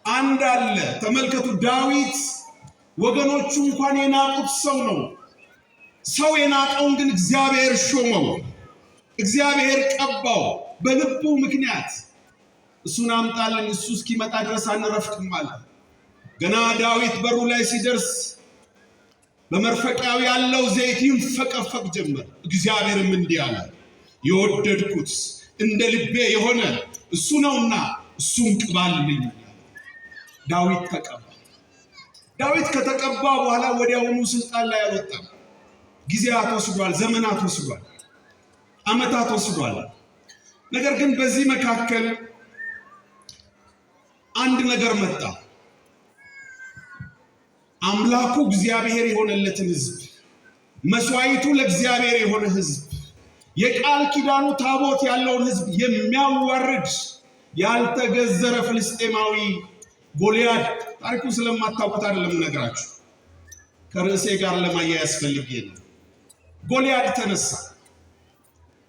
አንድ አለ። ተመልከቱ፣ ዳዊት ወገኖቹ እንኳን የናቁት ሰው ነው። ሰው የናቀውን ግን እግዚአብሔር ሾመው፣ እግዚአብሔር ቀባው። በልቡ ምክንያት እሱን አምጣልን፣ እሱ እስኪመጣ ድረስ አንረፍቅም አለ። ገና ዳዊት በሩ ላይ ሲደርስ በመርፈቂያው ያለው ዘይት ይንፈቀፈቅ ጀመር። እግዚአብሔርም እንዲህ አለ፣ የወደድኩት እንደ ልቤ የሆነ እሱ ነውና እሱን ቅባልኝ። ዳዊት ተቀባ። ዳዊት ከተቀባ በኋላ ወዲያውኑ ስልጣን ላይ አልወጣም። ጊዜያት ወስዷል፣ ዘመናት ወስዷል፣ ዓመታት ወስዷል። ነገር ግን በዚህ መካከል አንድ ነገር መጣ። አምላኩ እግዚአብሔር የሆነለትን ሕዝብ፣ መስዋዕቱ ለእግዚአብሔር የሆነ ሕዝብ፣ የቃል ኪዳኑ ታቦት ያለውን ሕዝብ የሚያዋርድ ያልተገዘረ ፍልስጤማዊ ጎልያድ፣ ታሪኩን ስለማታውቁት አይደለም ነገራችሁ፣ ከርዕሴ ጋር ለማያያዝ ፈልጌ ነው። ጎልያድ ተነሳ።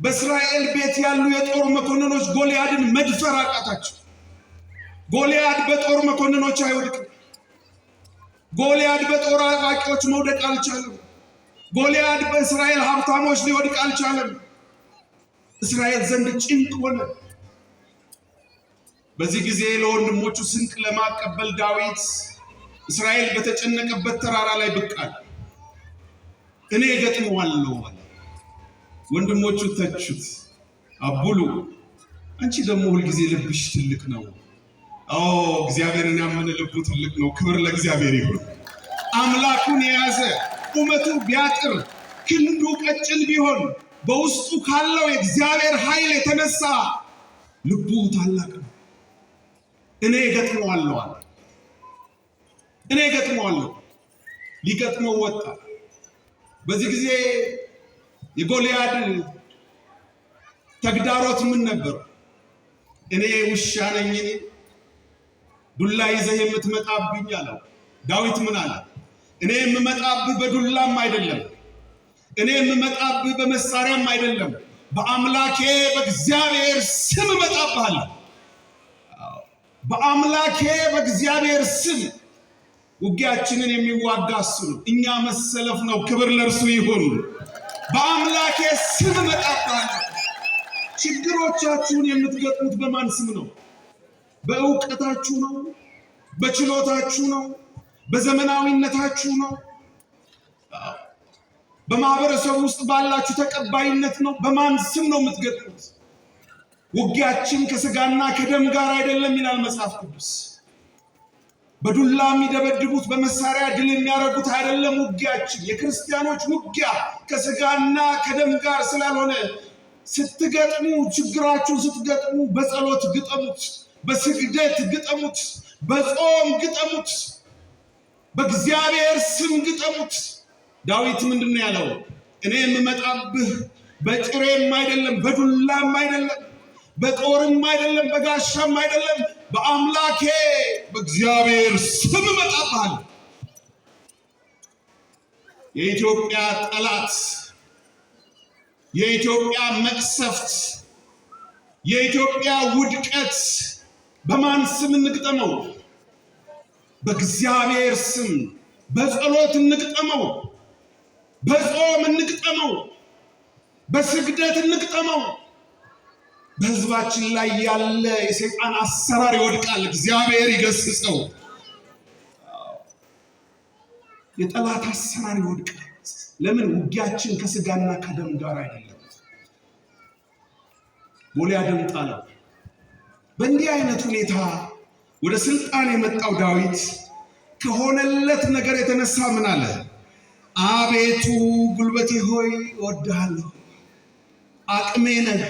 በእስራኤል ቤት ያሉ የጦር መኮንኖች ጎልያድን መድፈር አቃታቸው። ጎልያድ በጦር መኮንኖች አይወድቅም። ጎልያድ በጦር አዋቂዎች መውደቅ አልቻለም። ጎልያድ በእስራኤል ሀብታሞች ሊወድቅ አልቻለም። እስራኤል ዘንድ ጭንቅ ሆነ። በዚህ ጊዜ ለወንድሞቹ ስንቅ ለማቀበል ዳዊት እስራኤል በተጨነቀበት ተራራ ላይ ብቅ አለ። እኔ እገጥመዋለሁ አለ። ወንድሞቹ ተቹት። አቡሉ አንቺ ደግሞ ሁልጊዜ ልብሽ ትልቅ ነው። አዎ፣ እግዚአብሔርን ያመነ ልቡ ትልቅ ነው። ክብር ለእግዚአብሔር ይሁን። አምላኩን የያዘ ቁመቱ ቢያጥር ክንዱ ቀጭን ቢሆን በውስጡ ካለው የእግዚአብሔር ኃይል የተነሳ ልቡ ታላቅ ነው። እኔ እገጥመዋለሁ አለ። እኔ እገጥመዋለሁ። ሊገጥመው ወጣ። በዚህ ጊዜ የጎልያድ ተግዳሮት ምን ነበር? እኔ ውሻ ነኝ፣ ዱላ ይዘህ የምትመጣብኝ አለው። ዳዊት ምን አለ? እኔ የምመጣብህ በዱላም አይደለም፣ እኔ የምመጣብህ በመሳሪያም አይደለም፣ በአምላኬ በእግዚአብሔር ስም እመጣብሃለሁ። በአምላኬ በእግዚአብሔር ስም። ውጊያችንን የሚዋጋ እሱ ነው። እኛ መሰለፍ ነው። ክብር ለእርሱ ይሁን። በአምላኬ ስም እመጣብሃለሁ። ችግሮቻችሁን የምትገጥሙት በማን ስም ነው? በእውቀታችሁ ነው? በችሎታችሁ ነው? በዘመናዊነታችሁ ነው? በማህበረሰቡ ውስጥ ባላችሁ ተቀባይነት ነው? በማን ስም ነው የምትገጥሙት? ውጊያችን ከስጋና ከደም ጋር አይደለም ይላል መጽሐፍ ቅዱስ። በዱላ የሚደበድቡት፣ በመሳሪያ ድል የሚያደርጉት አይደለም ውጊያችን። የክርስቲያኖች ውጊያ ከስጋና ከደም ጋር ስላልሆነ ስትገጥሙ፣ ችግራችሁን ስትገጥሙ በጸሎት ግጠሙት፣ በስግደት ግጠሙት፣ በጾም ግጠሙት፣ በእግዚአብሔር ስም ግጠሙት። ዳዊት ምንድን ነው ያለው? እኔ የምመጣብህ በጭሬም አይደለም፣ በዱላም አይደለም፣ በጦርም አይደለም፣ በጋሻም አይደለም፣ በአምላኬ በእግዚአብሔር ስም እመጣብሃለሁ። የኢትዮጵያ ጠላት፣ የኢትዮጵያ መቅሰፍት፣ የኢትዮጵያ ውድቀት በማን ስም እንግጠመው? በእግዚአብሔር ስም። በጸሎት እንግጠመው፣ በጾም እንግጠመው፣ በስግደት እንግጠመው። በሕዝባችን ላይ ያለ የሰይጣን አሰራር ይወድቃል። እግዚአብሔር ይገስጸው። የጠላት አሰራር ይወድቃል። ለምን? ውጊያችን ከስጋና ከደም ጋር አይደለም። ጎልያድን ጣለው። በእንዲህ አይነት ሁኔታ ወደ ስልጣን የመጣው ዳዊት ከሆነለት ነገር የተነሳ ምን አለ? አቤቱ ጉልበቴ ሆይ እወድሃለሁ፣ አቅሜ ነህ፣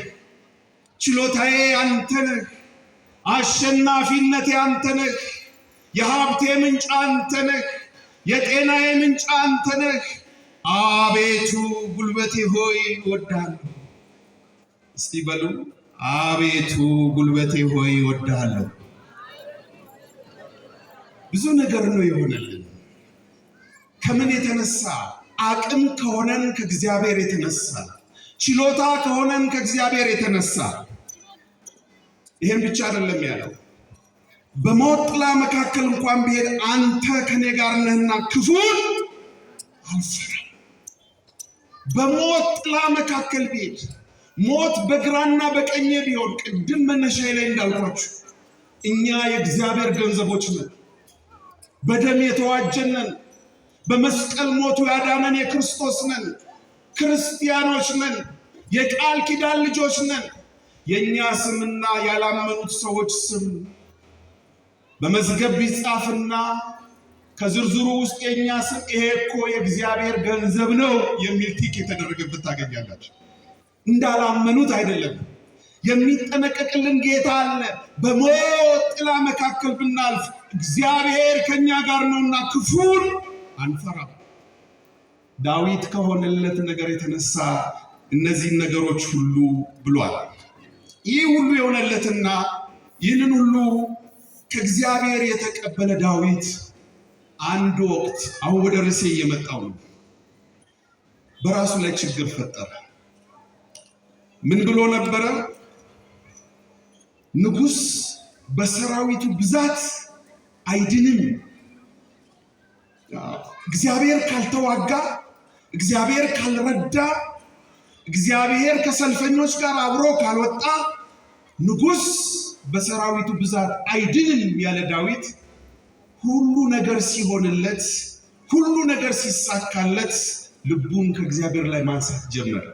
ችሎታዬ አንተ ነህ፣ አሸናፊነቴ አንተ ነህ፣ የሀብቴ ምንጭ አንተ ነህ፣ የጤናዬ ምንጭ አንተ ነህ። አቤቱ ጉልበቴ ሆይ እወድሃለሁ። እስቲ በሉ፣ አቤቱ ጉልበቴ ሆይ እወድሃለሁ። ብዙ ነገር ነው የሆነልን። ከምን የተነሳ? አቅም ከሆነን ከእግዚአብሔር የተነሳ፣ ችሎታ ከሆነን ከእግዚአብሔር የተነሳ። ይህን ብቻ አይደለም ያለው። በሞት ጥላ መካከል እንኳን ብሄድ አንተ ከኔ ጋር ነህና ክፉን አልፈራም። በሞት ጥላ መካከል ብሄድ፣ ሞት በግራና በቀኜ ቢሆን፣ ቅድም መነሻዬ ላይ እንዳልኳችሁ እኛ የእግዚአብሔር ገንዘቦች ነን። በደም የተዋጀን ነን። በመስቀል ሞቱ ያዳነን የክርስቶስ ነን። ክርስቲያኖች ነን። የቃል ኪዳን ልጆች ነን። የእኛ ስምና ያላመኑት ሰዎች ስም በመዝገብ ቢጻፍና ከዝርዝሩ ውስጥ የእኛ ስም ይሄ እኮ የእግዚአብሔር ገንዘብ ነው የሚል tick የተደረገበት ታገኛላችሁ። እንዳላመኑት አይደለም። የሚጠነቀቅልን ጌታ አለ። በሞት ጥላ መካከል ብናልፍ እግዚአብሔር ከኛ ጋር ነውና ክፉን አንፈራም። ዳዊት ከሆነለት ነገር የተነሳ እነዚህን ነገሮች ሁሉ ብሏል። ይህ ሁሉ የሆነለትና ይህንን ሁሉ ከእግዚአብሔር የተቀበለ ዳዊት አንድ ወቅት፣ አሁን ወደ ርዕሴ እየመጣው ነው፣ በራሱ ላይ ችግር ፈጠረ። ምን ብሎ ነበረ? ንጉሥ በሰራዊቱ ብዛት አይድንም። እግዚአብሔር ካልተዋጋ፣ እግዚአብሔር ካልረዳ፣ እግዚአብሔር ከሰልፈኞች ጋር አብሮ ካልወጣ ንጉሥ በሰራዊቱ ብዛት አይድንም ያለ ዳዊት ሁሉ ነገር ሲሆንለት፣ ሁሉ ነገር ሲሳካለት ልቡን ከእግዚአብሔር ላይ ማንሳት ጀመረ።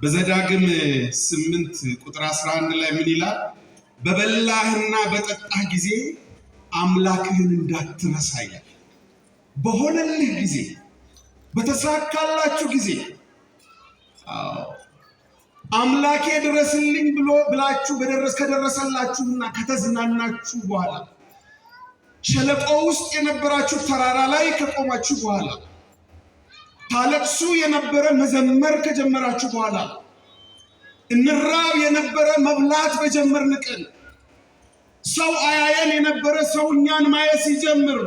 በዘዳግም 8 ቁጥር 11 ላይ ምን ይላል? በበላህና በጠጣህ ጊዜ አምላክህን እንዳትረሳ ይላል። በሆነልህ ጊዜ፣ በተሳካላችሁ ጊዜ አምላኬ ድረስልኝ ብሎ ብላችሁ ከደረሰላችሁና ከተዝናናችሁ በኋላ፣ ሸለቆ ውስጥ የነበራችሁ ተራራ ላይ ከቆማችሁ በኋላ፣ ታለቅሱ የነበረ መዘመር ከጀመራችሁ በኋላ፣ እንራብ የነበረ መብላት በጀመርን ቀን፣ ሰው አያየን የነበረ ሰው እኛን ማየት ሲጀምር፣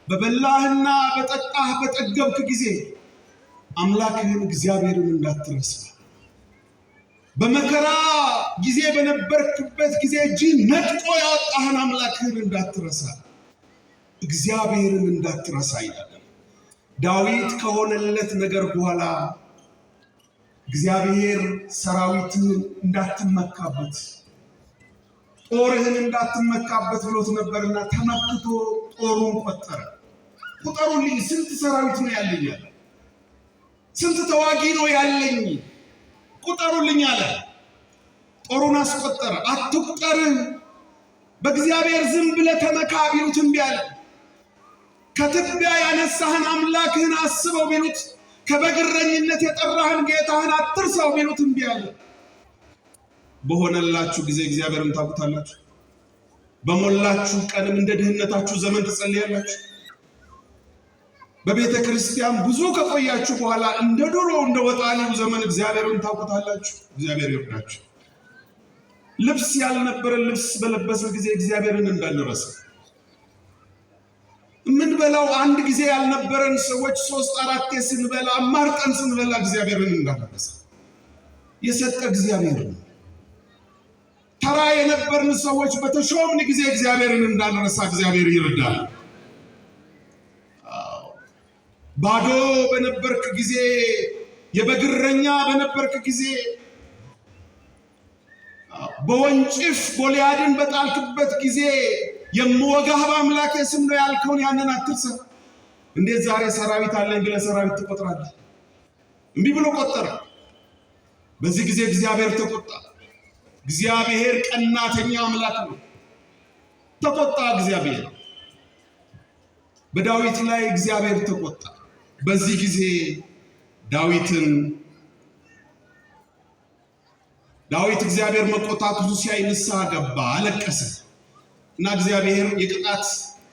በበላህና በጠጣህ በጠገብክ ጊዜ አምላክህን እግዚአብሔርን እንዳትረሳ፣ በመከራ ጊዜ በነበርክበት ጊዜ እጅህ ነጥቆ ያወጣህን አምላክህን እንዳትረሳ፣ እግዚአብሔርን እንዳትረሳ ይላል። ዳዊት ከሆነለት ነገር በኋላ እግዚአብሔር ሰራዊትህን እንዳትመካበት፣ ጦርህን እንዳትመካበት ብሎት ነበርና ተመክቶ ጦሩን ቆጠረ። ቁጠሩልኝ፣ ስንት ሰራዊት ነው ያለኝ አለ። ስንት ተዋጊ ነው ያለኝ? ቁጠሩልኝ አለ። ጦሩን አስቆጠረ። አትቁጠር፣ በእግዚአብሔር ዝም ብለህ ተመካ ቢሉት እምቢ አለ። ከትቢያ ያነሳህን አምላክህን አስበው ቢሉት፣ ከበግረኝነት የጠራህን ጌታህን አትርሳው ቢሉት እምቢ አለ። በሆነላችሁ ጊዜ እግዚአብሔርን ታውቁታላችሁ። በሞላችሁ ቀንም እንደ ድህነታችሁ ዘመን ትጸልያላችሁ። በቤተ ክርስቲያን ብዙ ከቆያችሁ በኋላ እንደ ድሮ እንደ ወጣኒው ዘመን እግዚአብሔርን ታውቁታላችሁ። እግዚአብሔር ይርዳችሁ። ልብስ ያልነበረ ልብስ በለበስን ጊዜ እግዚአብሔርን እንዳንረሳ፣ የምንበላው አንድ ጊዜ ያልነበረን ሰዎች ሶስት አራቴ ስንበላ፣ አማርጠን ስንበላ እግዚአብሔርን እንዳንረሳ። የሰጠ እግዚአብሔር ነው። ተራ የነበርን ሰዎች በተሾምን ጊዜ እግዚአብሔርን እንዳንረሳ እግዚአብሔር ይርዳል። ባዶ በነበርክ ጊዜ፣ የበግ እረኛ በነበርክ ጊዜ፣ በወንጭፍ ጎልያድን በጣልክበት ጊዜ የምወጋህ በአምላኬ ስም ነው ያልከውን ያንን አትርሳ። እንዴት ዛሬ ሰራዊት አለኝ ብለህ ሰራዊት ትቆጥራለህ? እምቢ ብሎ ቆጠረ። በዚህ ጊዜ እግዚአብሔር ተቆጣ። እግዚአብሔር ቀናተኛ አምላክ ነው። ተቆጣ እግዚአብሔር። በዳዊት ላይ እግዚአብሔር ተቆጣ። በዚህ ጊዜ ዳዊትን ዳዊት እግዚአብሔር መቆጣቱ ሲያይ ንስሐ ገባ፣ አለቀሰ እና እግዚአብሔር የቅጣት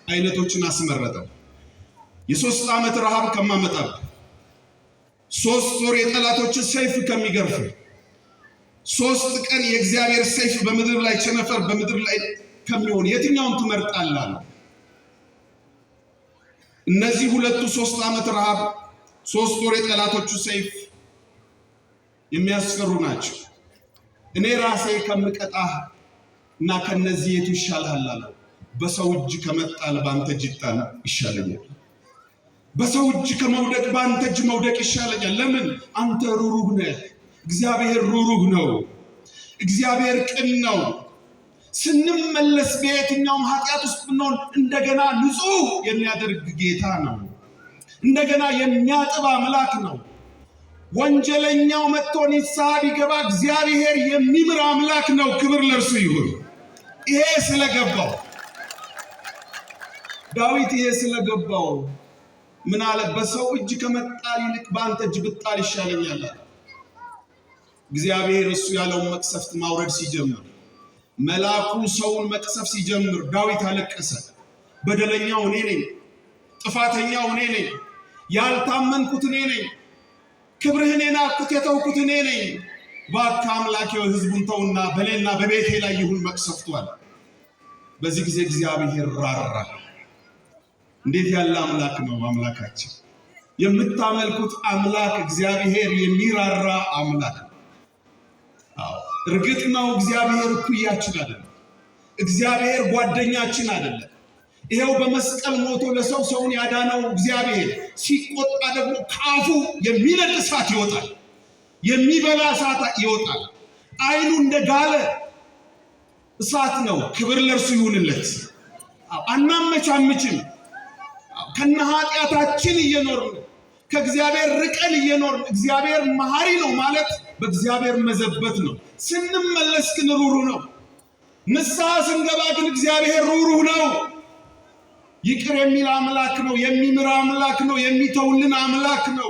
አይነቶችን አስመረጠው። የ3 ዓመት ረሃብ ከማመጣብህ፣ 3 ወር የጠላቶች ሰይፍ ከሚገርፍ፣ 3 ቀን የእግዚአብሔር ሰይፍ በምድር ላይ ቸነፈር በምድር ላይ ከሚሆን የትኛውን ትመርጣለህ አለው። እነዚህ ሁለቱ 3 ዓመት ረሃብ፣ 3 ወር የጠላቶቹ ሰይፍ የሚያስፈሩ ናቸው። እኔ ራሴ ከምቀጣህ እና ከነዚህ የቱ ይሻልሃል አለው። በሰው እጅ ከመጣል በአንተ እጅ ይጣል ይሻለኛል። በሰው እጅ ከመውደቅ በአንተ እጅ መውደቅ ይሻለኛል። ለምን? አንተ ሩሩህ ነህ። እግዚአብሔር ሩሩህ ነው። እግዚአብሔር ቅን ነው። ስንመለስ በየትኛውም ኃጢአት ውስጥ ብንሆን እንደገና ንጹሕ የሚያደርግ ጌታ ነው። እንደገና የሚያጥብ አምላክ ነው። ወንጀለኛው መጥቶ ንስሐ ቢገባ እግዚአብሔር የሚምር አምላክ ነው። ክብር ለእርሱ ይሁን። ይሄ ስለገባው ዳዊት ይሄ ስለገባው ምን አለ? በሰው እጅ ከመጣል ይልቅ በአንተ እጅ ብጣል ይሻለኛል አለ። እግዚአብሔር እሱ ያለውን መቅሰፍት ማውረድ ሲጀምር፣ መልአኩ ሰውን መቅሰፍ ሲጀምር ዳዊት አለቀሰ። በደለኛው እኔ ነኝ፣ ጥፋተኛው እኔ ነኝ፣ ያልታመንኩት እኔ ነኝ፣ ክብርህን የናቅኩት የተውኩት እኔ ነኝ። እባክህ አምላኬ ሕዝቡን ተውና በእኔና በቤቴ ላይ ይሁን መቅሰፍቱ አለ። በዚህ ጊዜ እግዚአብሔር ራራ። እንዴት ያለ አምላክ ነው አምላካችን! የምታመልኩት አምላክ እግዚአብሔር የሚራራ አምላክ ነው። አዎ እርግጥ ነው እግዚአብሔር እኩያችን አይደለም። እግዚአብሔር ጓደኛችን አይደለም። ይሄው በመስቀል ሞቶ ለሰው ሰውን ያዳነው እግዚአብሔር ሲቆጣ ደግሞ ከአፉ የሚነድ እሳት ይወጣል፣ የሚበላ እሳት ይወጣል። ዓይኑ እንደ ጋለ እሳት ነው። ክብር ለእርሱ ይሁንለት። አናመቻምችም። ከነ ኃጢአታችን እየኖርን ከእግዚአብሔር ርቀን እየኖርን እግዚአብሔር መሐሪ ነው ማለት በእግዚአብሔር መዘበት ነው። ስንመለስ ግን ሩሩህ ነው። ንስሐ ስንገባ ግን እግዚአብሔር ሩሩህ ነው። ይቅር የሚል አምላክ ነው። የሚምር አምላክ ነው። የሚተውልን አምላክ ነው።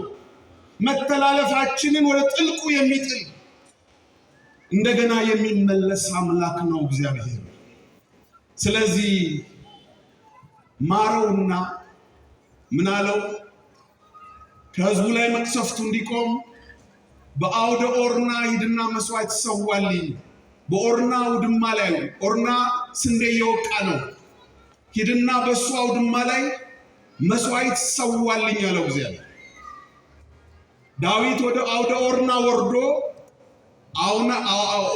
መተላለፋችንን ወደ ጥልቁ የሚጥል እንደገና የሚመለስ አምላክ ነው እግዚአብሔር። ስለዚህ ማረውና ምን አለው? ከህዝቡ ላይ መቅሰፍቱ እንዲቆም በአውደ ኦርና ሂድና መስዋዕት ሰዋልኝ። በኦርና አውድማ ላይ፣ ኦርና ስንዴ እየወቃ ነው። ሂድና በሱ አውድማ ላይ መስዋዕት ሰዋልኝ አለው እግዚአብሔር። ዳዊት ወደ አውደ ኦርና ወርዶ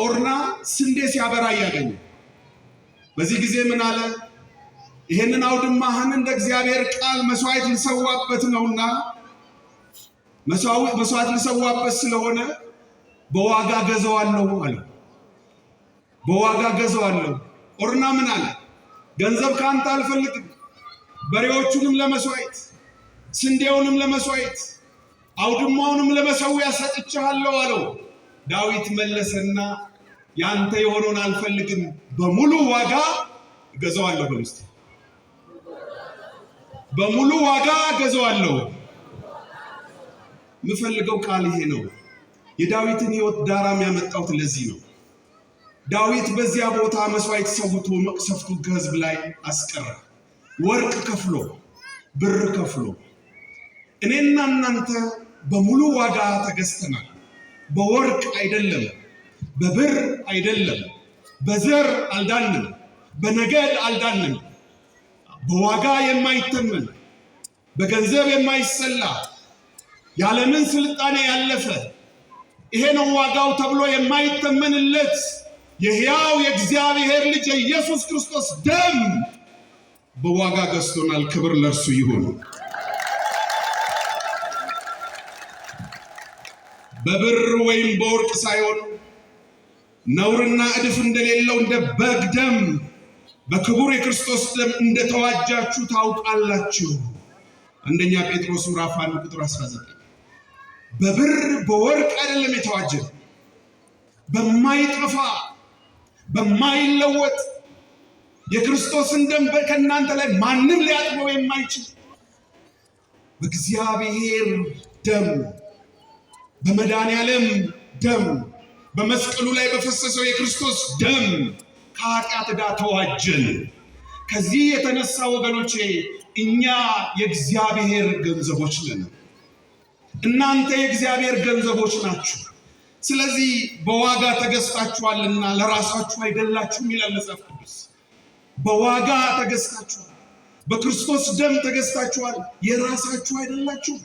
ኦርና ስንዴ ሲያበራ እያገኘ፣ በዚህ ጊዜ ምን አለ? ይሄንን አውድማህን እንደ እግዚአብሔር ቃል መስዋዕት ልሰዋበት ነውና፣ መስዋዕት ልሰዋበት ስለሆነ በዋጋ ገዘዋለሁ አለ። በዋጋ ገዘዋለሁ። ኦርና ምን አለ? ገንዘብ ከአንተ አልፈልግም፣ በሬዎቹንም ለመስዋዕት፣ ስንዴውንም ለመስዋዕት፣ አውድማውንም ለመሰዊያ ሰጥቼሃለሁ አለው። ዳዊት መለሰና ያንተ የሆነውን አልፈልግም፣ በሙሉ ዋጋ ገዘዋለሁ። በሉ እስቲ፣ በሙሉ ዋጋ ገዘዋለሁ። የምፈልገው ቃል ይሄ ነው። የዳዊትን ሕይወት ዳራ ያመጣሁት ለዚህ ነው። ዳዊት በዚያ ቦታ መስዋዕት ሰውቶ መቅሰፍቱን ከሕዝብ ላይ አስቀረ። ወርቅ ከፍሎ፣ ብር ከፍሎ። እኔና እናንተ በሙሉ ዋጋ ተገዝተናል። በወርቅ አይደለም፣ በብር አይደለም፣ በዘር አልዳንም፣ በነገድ አልዳንም። በዋጋ የማይተመን፣ በገንዘብ የማይሰላ፣ ያለምን ስልጣኔ ያለፈ፣ ይሄ ነው ዋጋው ተብሎ የማይተመንለት የሕያው የእግዚአብሔር ልጅ የኢየሱስ ክርስቶስ ደም በዋጋ ገዝቶናል። ክብር ለእርሱ ይሁን። በብር ወይም በወርቅ ሳይሆን ነውርና እድፍ እንደሌለው እንደ በግ ደም በክቡር የክርስቶስ ደም እንደተዋጃችሁ ታውቃላችሁ። አንደኛ ጴጥሮስ ምዕራፍ 1 ቁጥር 19። በብር በወርቅ አይደለም የተዋጀን፣ በማይጠፋ በማይለወጥ፣ የክርስቶስን ደም ከእናንተ ላይ ማንም ሊያጥበው የማይችል በእግዚአብሔር ደም፣ በመድኃኔዓለም ደም፣ በመስቀሉ ላይ በፈሰሰው የክርስቶስ ደም ከኃጢአት ዕዳ ተዋጀን። ከዚህ የተነሳ ወገኖቼ እኛ የእግዚአብሔር ገንዘቦች ነን። እናንተ የእግዚአብሔር ገንዘቦች ናችሁ። ስለዚህ በዋጋ ተገዝታችኋልና ለራሳችሁ አይደላችሁም ይላል መጽሐፍ ቅዱስ። በዋጋ ተገዝታችኋል። በክርስቶስ ደም ተገዝታችኋል። የራሳችሁ አይደላችሁም።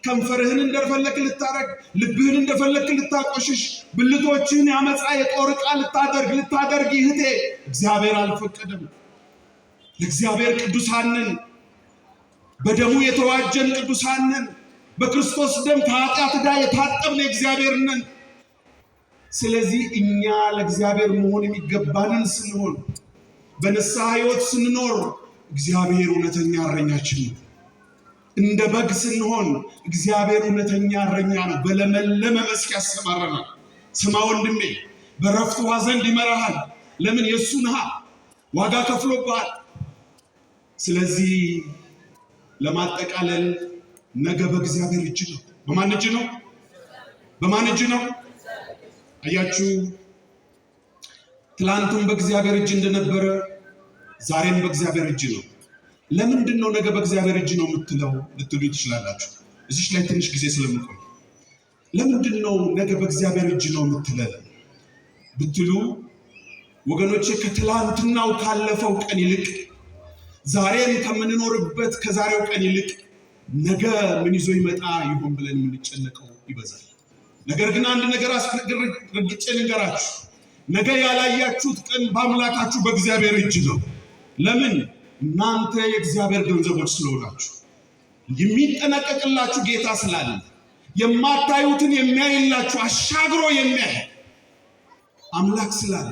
ከንፈርህን እንደፈለክ ልታረግ፣ ልብህን እንደፈለክ ልታቆሽሽ፣ ብልቶችህን ያመፃ የጦር ዕቃ ልታደርግ እህቴ እግዚአብሔር አልፈቀደም። ለእግዚአብሔር ቅዱሳን ነን። በደሙ የተዋጀን ቅዱሳን ነን። በክርስቶስ ደም ከኃጢአት ዕዳ የታጠብን የእግዚአብሔር ነን። ስለዚህ እኛ ለእግዚአብሔር መሆን የሚገባንን ስንሆን፣ በንስሐ ሕይወት ስንኖር እግዚአብሔር እውነተኛ እረኛችን ነው። እንደ በግ ስንሆን እግዚአብሔር እውነተኛ እረኛ ነው። በለመለመ መስክ ያሰማራናል። ስማ ወንድሜ፣ በረፍት ውኃ ዘንድ ይመራሃል። ለምን? የእሱ ነሃ፣ ዋጋ ከፍሎብሃል። ስለዚህ ለማጠቃለል ነገ በእግዚአብሔር እጅ ነው። በማን እጅ ነው? በማን እጅ ነው? አያችሁ፣ ትላንቱም በእግዚአብሔር እጅ እንደነበረ ዛሬም በእግዚአብሔር እጅ ነው። ለምንድን ነው ነገ በእግዚአብሔር እጅ ነው የምትለው ልትሉ ትችላላችሁ። እዚች ላይ ትንሽ ጊዜ ስለምቆይ ለምንድን ነው ነገ በእግዚአብሔር እጅ ነው የምትለው ብትሉ፣ ወገኖቼ፣ ከትላንትናው ካለፈው ቀን ይልቅ፣ ዛሬም ከምንኖርበት ከዛሬው ቀን ይልቅ ነገ ምን ይዞ ይመጣ ይሆን ብለን የምንጨነቀው ይበዛል። ነገር ግን አንድ ነገር አስረግጬ ልንገራችሁ፣ ነገ ያላያችሁት ቀን በአምላካችሁ በእግዚአብሔር እጅ ነው። ለምን? እናንተ የእግዚአብሔር ገንዘቦች ስለሆናችሁ፣ የሚጠነቀቅላችሁ ጌታ ስላለ፣ የማታዩትን የሚያይላችሁ፣ አሻግሮ የሚያይ አምላክ ስላለ፣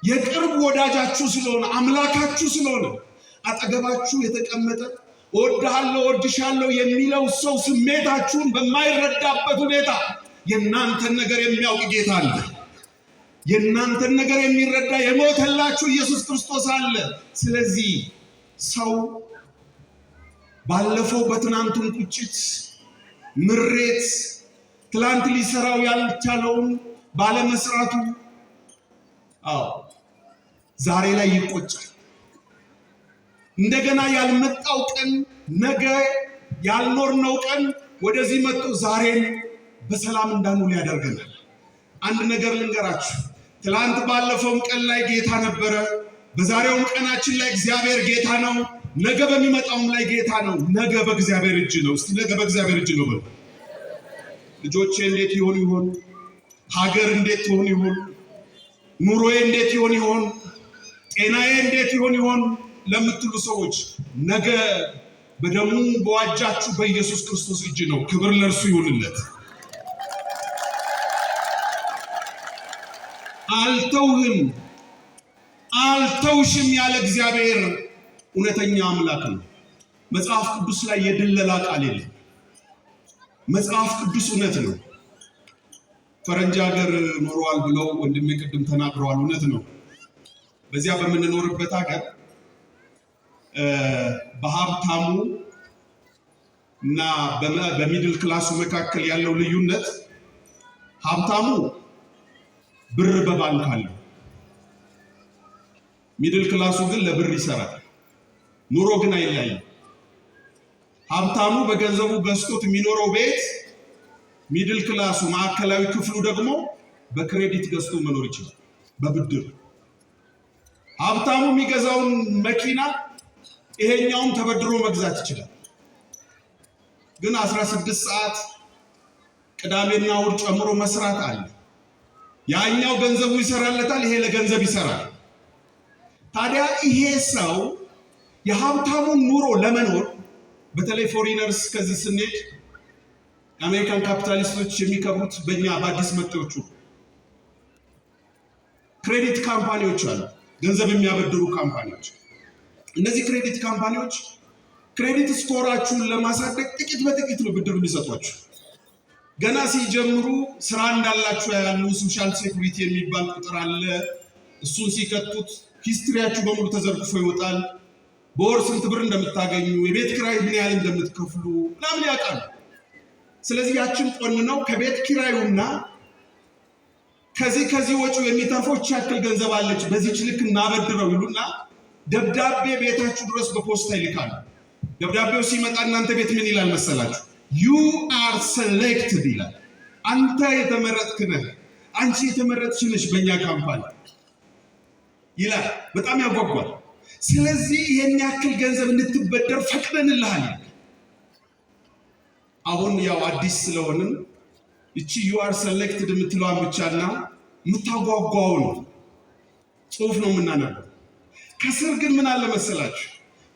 የቅርብ ወዳጃችሁ ስለሆነ፣ አምላካችሁ ስለሆነ፣ አጠገባችሁ የተቀመጠ እወድሃለሁ፣ እወድሻለሁ የሚለው ሰው ስሜታችሁን በማይረዳበት ሁኔታ የእናንተን ነገር የሚያውቅ ጌታ አለ። የእናንተን ነገር የሚረዳ የሞተላችሁ ኢየሱስ ክርስቶስ አለ። ስለዚህ ሰው ባለፈው በትናንቱን ቁጭት፣ ምሬት፣ ትላንት ሊሰራው ያልቻለውን ባለመስራቱ፣ አዎ፣ ዛሬ ላይ ይቆጫል። እንደገና ያልመጣው ቀን፣ ነገ ያልኖርነው ቀን ወደዚህ መጥቶ ዛሬን በሰላም እንዳንውል ያደርገናል። አንድ ነገር ልንገራችሁ። ትላንት ባለፈውም ቀን ላይ ጌታ ነበረ። በዛሬውም ቀናችን ላይ እግዚአብሔር ጌታ ነው። ነገ በሚመጣውም ላይ ጌታ ነው። ነገ በእግዚአብሔር እጅ ነው። እስቲ ነገ በእግዚአብሔር እጅ ነው በሉ። ልጆቼ እንዴት ይሆኑ ይሆን? ሀገር እንዴት ትሆን ይሆን? ኑሮዬ እንዴት ይሆን ይሆን? ጤናዬ እንዴት ይሆን ይሆን ለምትሉ ሰዎች ነገ በደሙ በዋጃችሁ በኢየሱስ ክርስቶስ እጅ ነው። ክብር ለእርሱ ይሁንለት። አልተውህም፣ አልተውሽም ያለ እግዚአብሔር እውነተኛ አምላክ ነው። መጽሐፍ ቅዱስ ላይ የድለላ ቃል የለም። መጽሐፍ ቅዱስ እውነት ነው። ፈረንጅ ሀገር ኖረዋል ብለው ወንድሜ ቅድም ተናግረዋል። እውነት ነው። በዚያ በምንኖርበት ሀገር በሀብታሙ እና በ middle class ኡ መካከል ያለው ልዩነት ሀብታሙ ብር በባንክ አለው፣ middle class ኡ ግን ለብር ይሰራል። ኑሮ ግን አይለያይም። ሀብታሙ በገንዘቡ ገዝቶት የሚኖረው ቤት middle class ኡ ማዕከላዊ ክፍሉ ደግሞ በ credit ገዝቶ መኖር ይችላል፣ በብድር። ሀብታሙ የሚገዛውን መኪና ይሄኛውም ተበድሮ መግዛት ይችላል። ግን 16 ሰዓት ቅዳሜና እሑድ ጨምሮ መስራት አለ። ያኛው ገንዘቡ ይሰራለታል፣ ይሄ ለገንዘብ ይሰራል። ታዲያ ይሄ ሰው የሀብታሙን ኑሮ ለመኖር፣ በተለይ foreigners ከዚህ ስንሄድ የአሜሪካን ካፒታሊስቶች የሚከብሩት በእኛ በአዲስ መጤዎቹ። Credit company ዎች አሉ፣ ገንዘብ የሚያበድሩ company ዎች። እነዚህ credit company ዎች credit score ኣችሁን ለማሳደግ ጥቂት በጥቂት ነው ብድር የሚሰጧችሁ። ገና ሲጀምሩ ስራ እንዳላችሁ ያሉ social security የሚባል ቁጥር አለ። እሱን ሲከቱት history ያችሁ በሙሉ ተዘርግፎ ይወጣል። በወር ስንት ብር እንደምታገኙ፣ የቤት ኪራይ ምን ያህል እንደምትከፍሉ ምናምን ያውቃሉ። ስለዚህ ያችን ቆንነው ከቤት ኪራዩና ከዚህ ከዚህ ወጪው የሚተርፈው ያክል ገንዘብ አለች፣ በዚች ልክ እናበድረው ይሉና ደብዳቤ ቤታችሁ ድረስ በፖስታ ይልካሉ። ደብዳቤው ሲመጣ እናንተ ቤት ምን ይላል መሰላችሁ? "You are selected" ይላል። አንተ የተመረጥክ ነህ፣ አንቺ የተመረጥሽ ነሽ በእኛ company ይላል። በጣም ያጓጓል። ስለዚህ ይሄን ያክል ገንዘብ እንድትበደር ፈቅደንልሃል። አሁን ያው አዲስ ስለሆንን እቺ "you are selected" የምትለዋን ብቻና የምታጓጓውን ጽሁፍ ነው የምናነበው። ከስር ግን ምን አለ መሰላችሁ?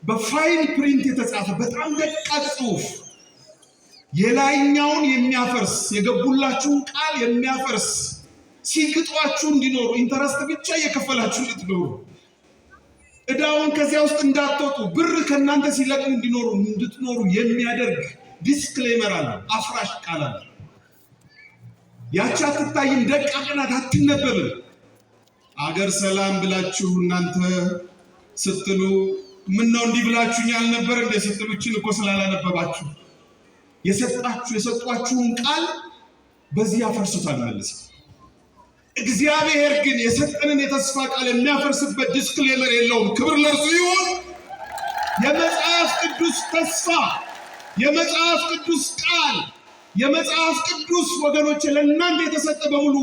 በ fine print የተጻፈ በጣም ደቃቅ ጽሑፍ የላይኛውን የሚያፈርስ፣ የገቡላችሁን ቃል የሚያፈርስ፣ ሲግጧችሁ እንዲኖሩ፣ interest ብቻ እየከፈላችሁ እንድትኖሩ፣ ዕዳውን ከዚያ ውስጥ እንዳትወጡ፣ ብር ከእናንተ ሲለቅሙ እንዲኖሩ እንድትኖሩ የሚያደርግ disclaimer አለ፣ አፍራሽ ቃል አለ። ያቺ አትታይም፣ ደቃቅ ናት፣ አትነበብም። አገር ሰላም ብላችሁ እናንተ ስትሉ ምን ነው እንዲህ ብላችሁኛል ነበር እንደ ስትሉ ይህችን እኮ ስላላነበባችሁ የሰጧችሁን ቃል በዚህ ያፈርሱታል መልሰው። እግዚአብሔር ግን የሰጠንን የተስፋ ቃል የሚያፈርስበት disclaimer የለውም። ክብር ለእርሱ ይሁን። የመጽሐፍ ቅዱስ ተስፋ፣ የመጽሐፍ ቅዱስ ቃል፣ የመጽሐፍ ቅዱስ ወገኖች ለእናንተ የተሰጠ በሙሉ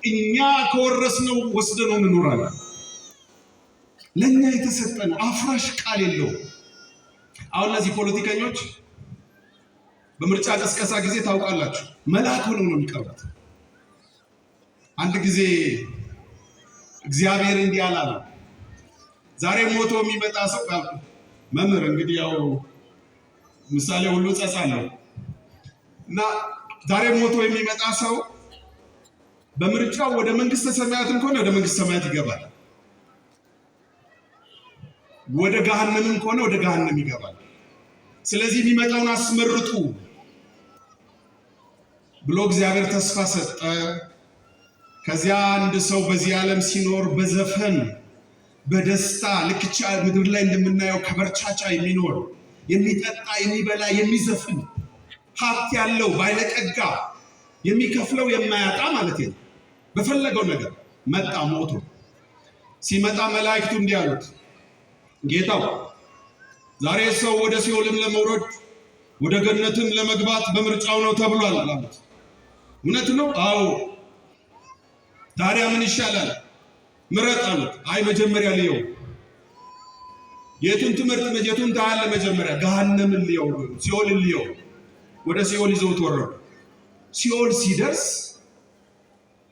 እኛ ከወረስነው ወስደነው እንኖራለን። ለእኛ የተሰጠ ነው። አፍራሽ ቃል የለውም። አሁን እነዚህ ፖለቲከኞች በምርጫ ቅስቀሳ ጊዜ ታውቃላችሁ፣ መልአክ ሆነው ነው የሚቀርቡት። አንድ ጊዜ እግዚአብሔር እንዲህ አላለ፣ ዛሬ ሞቶ የሚመጣ ሰው መምህር፣ እንግዲህ ያው ምሳሌ ሁሉ ጸጻ ነው እና ዛሬ ሞቶ የሚመጣ ሰው በምርጫው ወደ መንግስተ ሰማያትም ከሆነ ወደ መንግስተ ሰማያት ይገባል፣ ወደ ገሃነምም ከሆነ ወደ ገሃነም ይገባል። ስለዚህ የሚመጣውን አስመርጡ ብሎ እግዚአብሔር ተስፋ ሰጠ። ከዚያ አንድ ሰው በዚህ ዓለም ሲኖር በዘፈን በደስታ ልክቻ ምድር ላይ እንደምናየው ከበርቻቻ የሚኖር፣ የሚጠጣ፣ የሚበላ፣ የሚዘፍን፣ ሀብት ያለው ባለጠጋ፣ የሚከፍለው የማያጣ ማለት ነው። በፈለገው ነገር መጣ። ሞቶ ሲመጣ መላእክቱ እንዲህ አሉት፣ ጌታው ዛሬ ሰው ወደ ሲኦልም ለመውረድ ወደ ገነትም ለመግባት በምርጫው ነው ተብሏል አሉት። እውነት ነው? አዎ። ታዲያ ምን ይሻላል? ምረጥ አሉት። አይ መጀመሪያ ልየው። የቱን ትምህርት የቱን ታያለህ? መጀመሪያ ገሃነምን ልየው፣ ሲኦልን ልየው። ወደ ሲኦል ይዘውት ወረዱ። ሲኦል ሲደርስ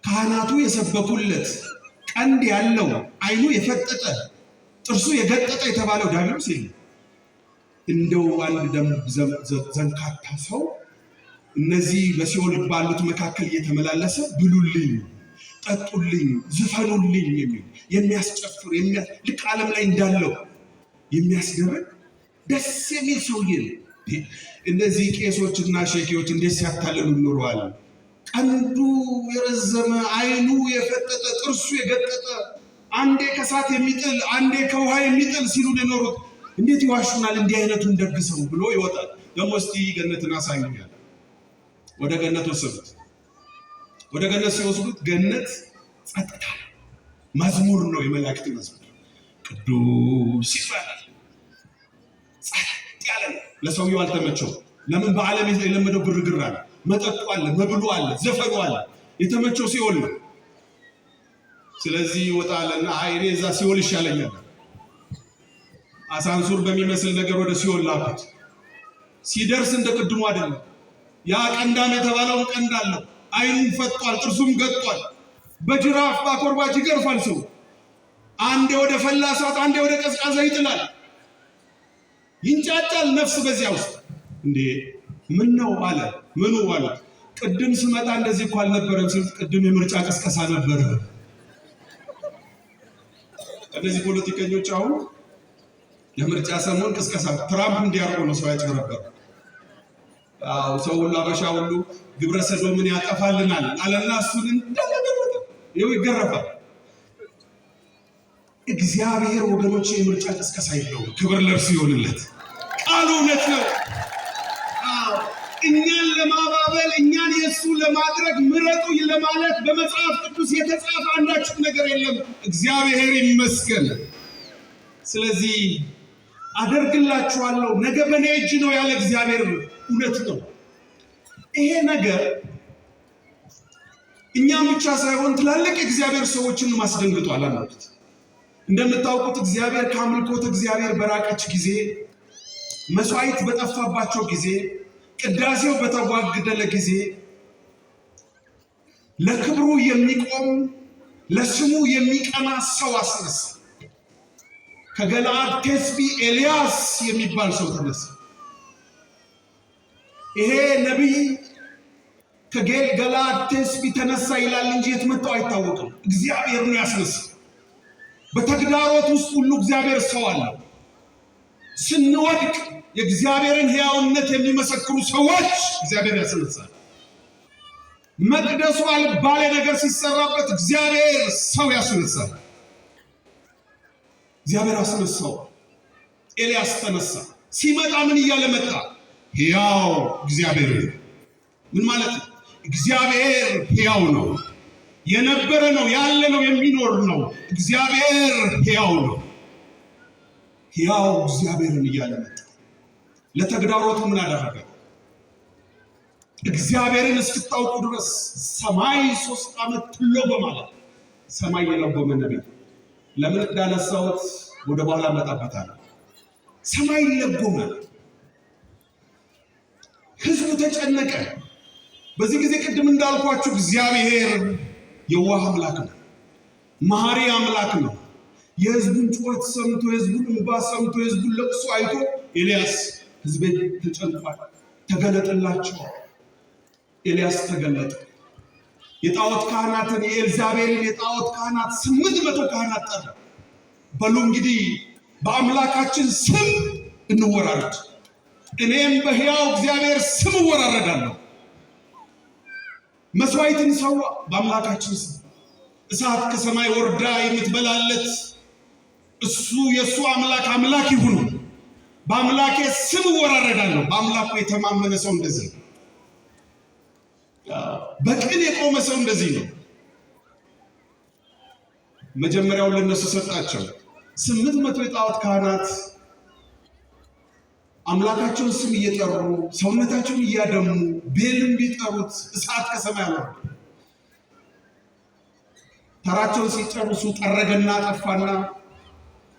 ካህናቱ የሰበኩለት ቀንድ ያለው፣ አይኑ የፈጠጠ፣ ጥርሱ የገጠጠ የተባለው ዲያብሎስ የለም። እንደው አንድ ደም ዘንካታ ሰው እነዚህ በሲኦል ባሉት መካከል እየተመላለሰ ብሉልኝ፣ ጠጡልኝ፣ ዝፈኑልኝ የሚል፣ የሚያስጨፍር፣ ልክ ዓለም ላይ እንዳለው የሚያስደርግ ደስ የሚል ሰውዬ ነው። እነዚህ ቄሶችና ሼኪዎች እንዴት ሲያታልሉ ኖረዋል። ቀንዱ የረዘመ፣ አይኑ የፈጠጠ፣ ጥርሱ የገጠጠ፣ አንዴ ከእሳት የሚጥል አንዴ ከውሃ የሚጥል ሲሉ የኖሩት እንዴት ይዋሹናል? እንዲህ አይነቱን ደግ ሰው ብሎ ይወጣል። ደግሞ እስቲ ገነትን አሳዩኛል። ወደ ገነት ወሰዱት። ወደ ገነት ሲወስዱት ገነት ጸጥታ መዝሙር ነው፣ የመላእክት መዝሙር ቅዱስ ይባላል። ጸጥ ያለ ነው። ለሰውየው አልተመቸው። ለምን? በዓለም የለመደው ግርግር አለ፣ መጠጡ አለ፣ መብሉ አለ፣ ዘፈኑ አለ። የተመቸው ሲኦል ነው። ስለዚህ ይወጣልና አይ እኔ እዛ ሲኦል ይሻለኛል። አሳንሱር በሚመስል ነገር ወደ ሲኦል ላኩት። ሲደርስ እንደ ቅድሙ አይደለም። ያ ቀንዳም የተባለውን ቀንድ አለው። አይኑም ፈጧል፣ ጥርሱም ገጧል። በጅራፍ በአኮርባጅ ይገርፋል ሰው። አንዴ ወደ ፈላ እሳት፣ አንዴ ወደ ቀዝቃዛ ይጥላል። ይንጫጫል ነፍስ በዚያ ውስጥ። እንዴ ምን ነው አለ። ምኑ አሉት። ቅድም ስመጣ እንደዚህ እኮ አልነበረም ሲሉት፣ ቅድም የምርጫ ቅስቀሳ ነበረ። እነዚህ ፖለቲከኞች አሁን ለምርጫ ሰሞን ቅስቀሳ ትራምፕ እንዲያርጎ ነው ሰው ያጭበረበር። አዎ ሰው ሁሉ አበሻ ሁሉ ግብረ ሰዶምን ያጠፋልናል አለና እሱን እንዳለ ይኸው ይገረፋል። እግዚአብሔር ወገኖች የምርጫ ቅስቀሳ የለውም። ክብር ለእርሱ ይሆንለት። ቃሉ እውነት ነው። እኛን ለማባበል፣ እኛን የእሱ ለማድረግ፣ ምረጡ ለማለት በመጽሐፍ ቅዱስ የተጻፈ አንዳችም ነገር የለም። እግዚአብሔር ይመስገን። ስለዚህ አደርግላችኋለሁ፣ ነገ በእኔ እጅ ነው ያለ እግዚአብሔር እውነት ነው። ይሄ ነገር እኛም ብቻ ሳይሆን ትላልቅ የእግዚአብሔር ሰዎችን ማስደንግጧል። አላሉት። እንደምታውቁት እግዚአብሔር ከአምልኮት እግዚአብሔር በራቀች ጊዜ፣ መስዋዕት በጠፋባቸው ጊዜ፣ ቅዳሴው በተጓደለ ጊዜ ለክብሩ የሚቆም፣ ለስሙ የሚቀና ሰው አስነሳ። ከገለዓድ ቴስቢ ኤልያስ የሚባል ሰው ተነሳ። ይሄ ነቢይ ከገለዓድ ቴስቢ ተነሳ ይላል እንጂ የት መጣው አይታወቅም። እግዚአብሔር ነው ያስነሳ። በተግዳሮት ውስጥ ሁሉ እግዚአብሔር ሰው አለ። ስንወድቅ የእግዚአብሔርን ሕያውነት የሚመሰክሩ ሰዎች እግዚአብሔር ያስነሳል። መቅደሱ አልባሌ ነገር ሲሰራበት እግዚአብሔር ሰው ያስነሳል። እግዚአብሔር አስነሳው። ኤልያስ ተነሳ። ሲመጣ ምን እያለ መጣ? ሕያው እግዚአብሔር። ምን ማለት ነው? እግዚአብሔር ሕያው ነው። የነበረ ነው፣ ያለ ነው፣ የሚኖር ነው። እግዚአብሔር ሕያው ነው። ሕያው እግዚአብሔርን እያለ መጣ። ለተግዳሮቱ ምን አደረገ? እግዚአብሔርን እስክታውቁ ድረስ ሰማይ 3 ዓመት ትለጎማለች። ሰማይ የለጎመ ነቢይ ለምን እንዳነሳሁት ወደ በኋላ እመጣበታለሁ። ሰማይ ለጎመ፣ ህዝቡ ተጨነቀ። በዚህ ጊዜ ቅድም እንዳልኳችሁ እግዚአብሔር የዋህ አምላክ ነው፣ መሐሪ አምላክ ነው። የህዝቡን ጩኸት ሰምቶ፣ የህዝቡን እንባ ሰምቶ፣ የህዝቡን ለቅሶ አይቶ ኤልያስ ህዝቤ ተጨንቋል፣ ተገለጥላቸው። ኤልያስ ተገለጠ። የጣዖት ካህናትን የኤልዛቤልን የጣዖት ካህናት 800 ካህናት ጠራ። በሉ እንግዲህ በአምላካችን ስም እንወራረድ፣ እኔም በሕያው እግዚአብሔር ስም እወራረዳለሁ። መስዋዕትን ሰዋ በአምላካችን ስም። እሳት ከሰማይ ወርዳ የምትበላለት እሱ የእሱ አምላክ አምላክ ይሁን። በአምላኬ ስም እወራረዳለሁ። በአምላኩ የተማመነ ሰው እንደዚህ ነው። በቅን የቆመ ሰው እንደዚህ ነው። መጀመሪያውን ለነሱ ሰጣቸው። 800 የጣዖት ካህናት አምላካቸውን ስም እየጠሩ ሰውነታቸውን እያደሙ ቤልን ቢጠሩት እሳት ከሰማይ አልወረደም። ተራቸውን ሲጨርሱ ጠረገና ጠፋና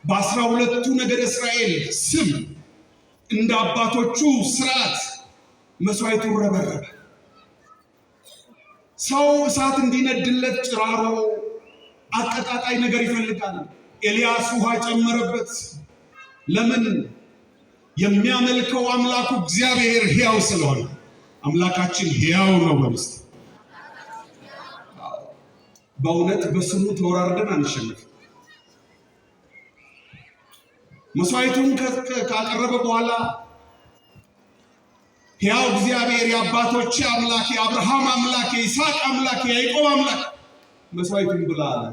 በ12ቱ ነገደ እስራኤል ስም እንደ አባቶቹ ስርዓት መስዋዕቱን ረበረበ። ሰው እሳት እንዲነድለት ጭራሮ አቀጣጣይ ነገር ይፈልጋል። ኤልያስ ውሃ ጨመረበት። ለምን? የሚያመልከው አምላኩ እግዚአብሔር ሕያው ስለሆነ። አምላካችን ሕያው ነው። በምስት በእውነት በስሙ ተወራርደን አንሸነፍም። መስዋዕቱን ካቀረበ በኋላ ሕያው እግዚአብሔር የአባቶቼ አምላክ የአብርሃም አምላክ የይስሐቅ አምላክ የያዕቆብ አምላክ መስዋዕቱን ብላ አለ።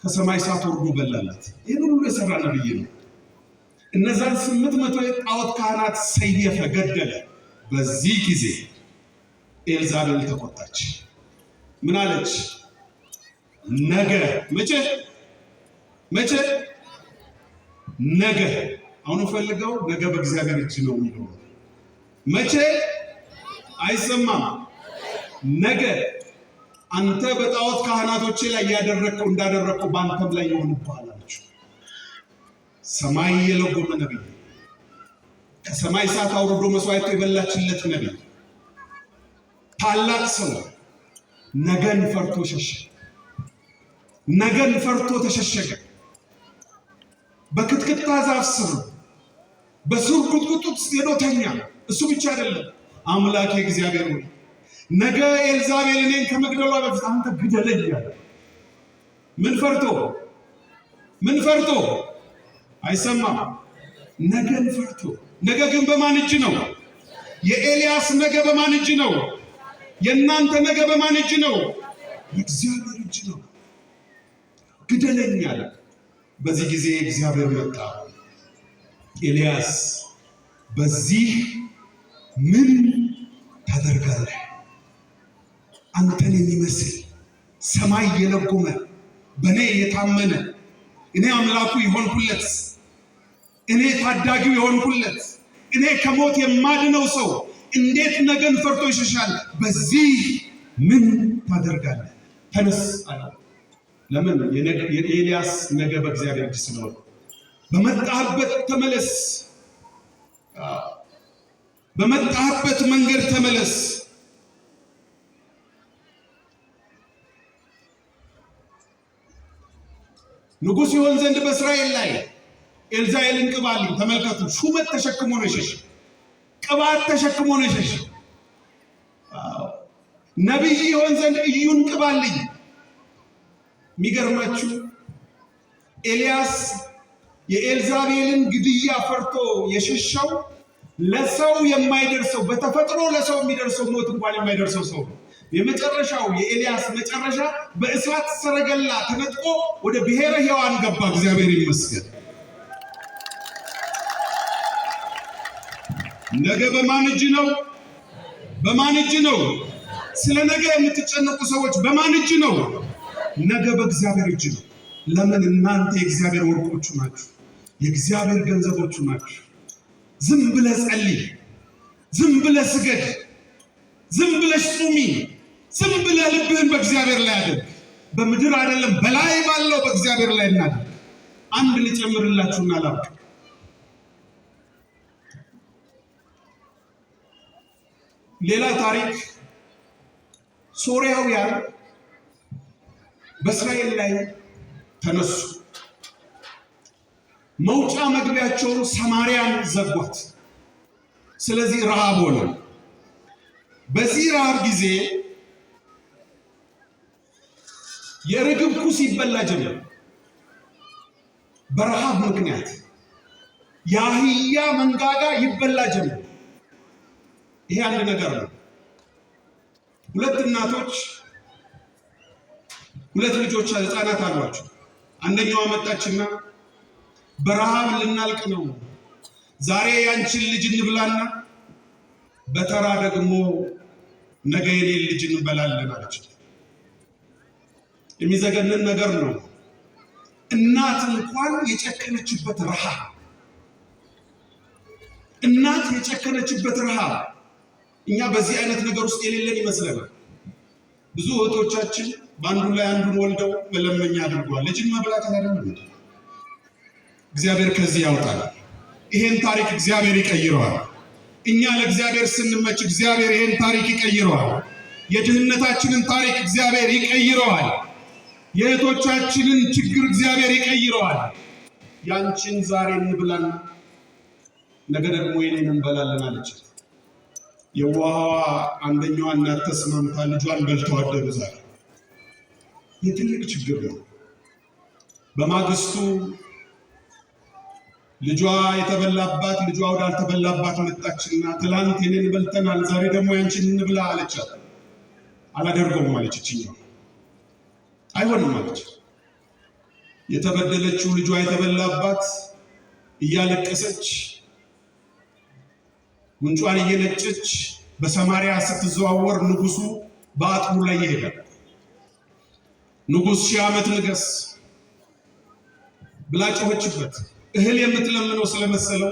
ከሰማይ እሳት ወርዶ በላለት። ይህን ሁሉ የሰራ ነብይ ነው። እነዛን 800 የጣዖት ካህናት ሰየፈ፣ ገደለ። በዚህ ጊዜ ኤልዛቤል ተቆጣች። ምን አለች? ነገ መቼ መቼ ነገ አሁን ፈልገው ነገ በእግዚአብሔር እጅ ነው የሚለው መቼ አይሰማም። ነገ አንተ በጣዖት ካህናቶቼ ላይ ያደረግከው እንዳደረግከው በአንተም ላይ ይሆንብሃል አለችው። ሰማይ የለጎመ ነቢይ፣ ከሰማይ እሳት አውርዶ መስዋዕቱ የበላችለት ነቢይ፣ ታላቅ ሰው ነገን ፈርቶ ሸሸ። ነገን ፈርቶ ተሸሸገ። በክትክታ ዛፍ ስር በሱር ቁጥቁጥ ውስጥ ሄዶ ተኛ። እሱ ብቻ አይደለም፣ አምላኬ እግዚአብሔር ሆይ ነገ ኤልዛቤል እኔን ከመግደሏ በፊት አንተ ግደለኝ አለ። ምን ፈርቶ? ምን ፈርቶ? አይሰማም። ነገን ፈርቶ። ነገ ግን በማን እጅ ነው? የኤልያስ ነገ በማን እጅ ነው? የእናንተ ነገ በማን እጅ ነው? በእግዚአብሔር እጅ ነው። ግደለኝ አለ። በዚህ ጊዜ እግዚአብሔር መጣ። ኤልያስ በዚህ ምን ታደርጋለህ? አንተን የሚመስል ሰማይ የለጎመ በእኔ የታመነ እኔ አምላኩ የሆንኩለት እኔ ታዳጊው የሆንኩለት እኔ ከሞት የማድነው ሰው እንዴት ነገን ፈርቶ ይሸሻል? በዚህ ምን ታደርጋለህ? ተነስ አለው። ለምን? የኤልያስ ነገ በእግዚአብሔር እጅ ስለሆነ በመጣህበት ተመለስ፣ በመጣህበት መንገድ ተመለስ። ንጉሥ ይሆን ዘንድ በእስራኤል ላይ ኤልዛኤልን ቅባልኝ። ተመልከቱ፣ ሹመት ተሸክሞ ነው የሸሸ። ቅባት ተሸክሞ ነው የሸሸ። ነቢይ ይሆን ዘንድ ኢዩን ቅባልኝ። የሚገርማችሁ ኤልያስ የኤልዛቤልን ግድያ ፈርቶ የሸሸው ለሰው የማይደርሰው፣ በተፈጥሮ ለሰው የሚደርሰው ሞት እንኳን የማይደርሰው ሰው ነው። የመጨረሻው የኤልያስ መጨረሻ በእሳት ሰረገላ ተነጥቆ ወደ ብሔረ ሕያዋን ገባ። እግዚአብሔር ይመስገን። ነገ በማን እጅ ነው? በማን እጅ ነው? ስለ ነገ የምትጨነቁ ሰዎች በማን እጅ ነው? ነገ በእግዚአብሔር እጅ ነው። ለምን? እናንተ የእግዚአብሔር ወርቆቹ ናችሁ፣ የእግዚአብሔር ገንዘቦቹ ናችሁ። ዝም ብለህ ጸልይ፣ ዝም ብለህ ስገድ፣ ዝም ብለሽ ጹሚ፣ ዝም ብለህ ልብህን በእግዚአብሔር ላይ አድርግ። በምድር አይደለም፣ በላይ ባለው በእግዚአብሔር ላይ እናድርግ። አንድ ልጨምርላችሁና ላብቅ። ሌላ ታሪክ፣ ሶርያውያን በእስራኤል ላይ ተነሱ። መውጫ መግቢያቸውን ሰማርያን ዘጓት። ስለዚህ ረሃብ ሆነ። በዚህ ረሃብ ጊዜ የርግብ ኩስ ይበላ ጀመር። በረሃብ ምክንያት የአህያ መንጋጋ ይበላ ጀመር። ይሄ አንድ ነገር ነው። ሁለት እናቶች ሁለት ልጆች ህፃናት አሏቸው። አንደኛዋ መጣችና በረሃብ ልናልቅ ነው፣ ዛሬ ያንቺን ልጅ እንብላና በተራ ደግሞ ነገ የኔን ልጅ እንበላለን አለች። የሚዘገንን ነገር ነው። እናት እንኳን የጨከነችበት ረሃብ፣ እናት የጨከነችበት ረሃብ። እኛ በዚህ አይነት ነገር ውስጥ የሌለን ይመስለናል። ብዙ እህቶቻችን በአንዱ ላይ አንዱን ወልደው መለመኛ አድርገዋል። ልጅን መብላት አይደለም። እግዚአብሔር ከዚህ ያውጣል። ይሄን ታሪክ እግዚአብሔር ይቀይረዋል። እኛ ለእግዚአብሔር ስንመች እግዚአብሔር ይሄን ታሪክ ይቀይረዋል። የድህነታችንን ታሪክ እግዚአብሔር ይቀይረዋል። የእህቶቻችንን ችግር እግዚአብሔር ይቀይረዋል። ያንቺን ዛሬ እንብላና ነገ ደግሞ የኔን እንበላለን አለች። የዋሃዋ አንደኛዋ እናት ተስማምታ ልጇን በልተው አደሩ። ዛሬ ይህ ትልቅ ችግር ነው። በማግስቱ ልጇ የተበላባት ልጇ ወዳልተበላባት መጣችና ትላንት የኔን በልተናል፣ ዛሬ ደግሞ ያንቺን እንብላ አለቻት። አላደርገውም አለች። እችኛው አይሆንም አለች። የተበደለችው ልጇ የተበላባት እያለቀሰች ጉንጯን እየነጨች በሰማርያ ስትዘዋወር ንጉሱ በአጥሩ ላይ ይሄዳል። ንጉስ 1000 ዓመት ንገስ ብላ ጮኸችበት። እህል የምትለምነው ስለመሰለው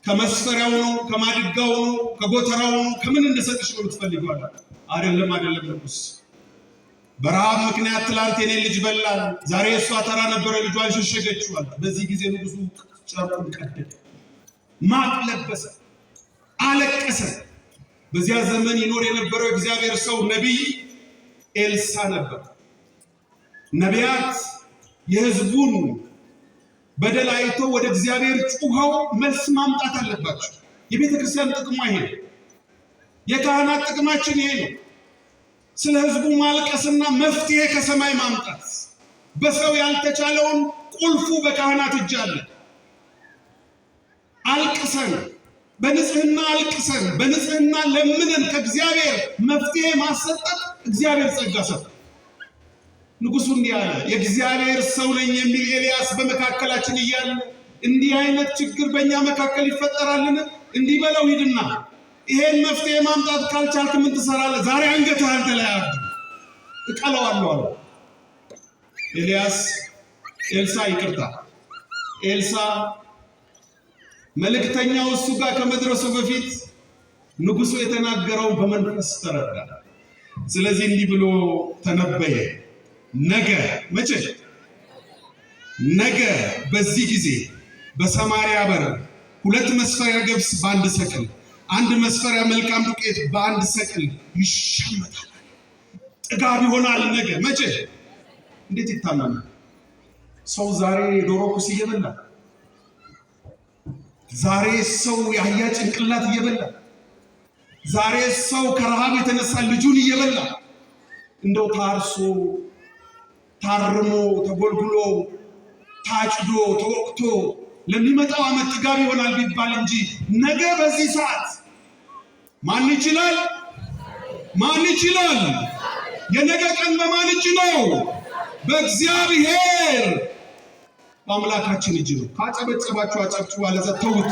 ከመስፈሪያው ነው፣ ከማድጋው ነው፣ ከጎተራው ነው፣ ከምን እንደሰጥሽ ነው የምትፈልገው አላት። አይደለም አይደለም ንጉስ፣ በረሃብ ምክንያት ትላንት የኔን ልጅ በላን፣ ዛሬ እሷ ተራ ነበረ፣ ልጇን ሸሸገችው አላት። በዚህ ጊዜ ንጉሱ ጨርቁን ቀደደ፣ ማቅ ለበሰ፣ አለቀሰ። በዚያ ዘመን ይኖር የነበረው እግዚአብሔር ሰው ነቢይ ኤልሳ ነበር። ነቢያት የሕዝቡን በደል አይተው ወደ እግዚአብሔር ጩኸው መልስ ማምጣት አለባቸው። የቤተ ክርስቲያን ጥቅሟ ይሄ ነው። የካህናት ጥቅማችን ይሄ ነው። ስለ ሕዝቡ ማልቀስና መፍትሄ ከሰማይ ማምጣት። በሰው ያልተቻለውን ቁልፉ በካህናት እጅ አለ። አልቅሰን፣ በንጽህና አልቅሰን፣ በንጽህና ለምነን ከእግዚአብሔር መፍትሄ ማሰጠት እግዚአብሔር ጸጋ ሰጠ። ንጉሱ እንዲህ አለ፣ የእግዚአብሔር ሰው ነኝ የሚል ኤልያስ በመካከላችን እያለ እንዲህ አይነት ችግር በእኛ መካከል ይፈጠራልን? እንዲህ በለው ሂድና ይሄን መፍትሄ ማምጣት ካልቻልክ ምን ትሰራለህ? ዛሬ አንገትህ አንተ ላይ አርድ እቀለዋለሁ አለ። ኤልያስ ኤልሳ ይቅርታ ኤልሳ መልእክተኛው እሱ ጋር ከመድረሱ በፊት ንጉሱ የተናገረውን በመንፈስ ተረዳ። ስለዚህ እንዲህ ብሎ ተነበየ። ነገ መቼ? ነገ በዚህ ጊዜ በሰማርያ በር 2 መስፈሪያ ገብስ በአንድ ሰቅል፣ 1 መስፈሪያ መልካም ዱቄት በአንድ ሰቅል ይሸመታል። ጥጋብ ይሆናል። ነገ መቼ? እንዴት ይታመናል? ሰው ዛሬ የዶሮ ኩስ እየበላ፣ ዛሬ ሰው የአህያ ጭንቅላት እየበላ፣ ዛሬ ሰው ከረሃብ የተነሳ ልጁን እየበላ፣ እንደው ታርሶ ታርሞ ተጎልጉሎ ታጭዶ ተወቅቶ ለሚመጣው ዓመት ጥጋብ ይሆናል ቢባል እንጂ ነገ በዚህ ሰዓት ማን ይችላል? ማን ይችላል? የነገ ቀን በማን እጅ ነው? በእግዚአብሔር በአምላካችን እጅ ነው። ካጨበጨባችሁ አጨብጭቡ፣ አለዛ ተውት።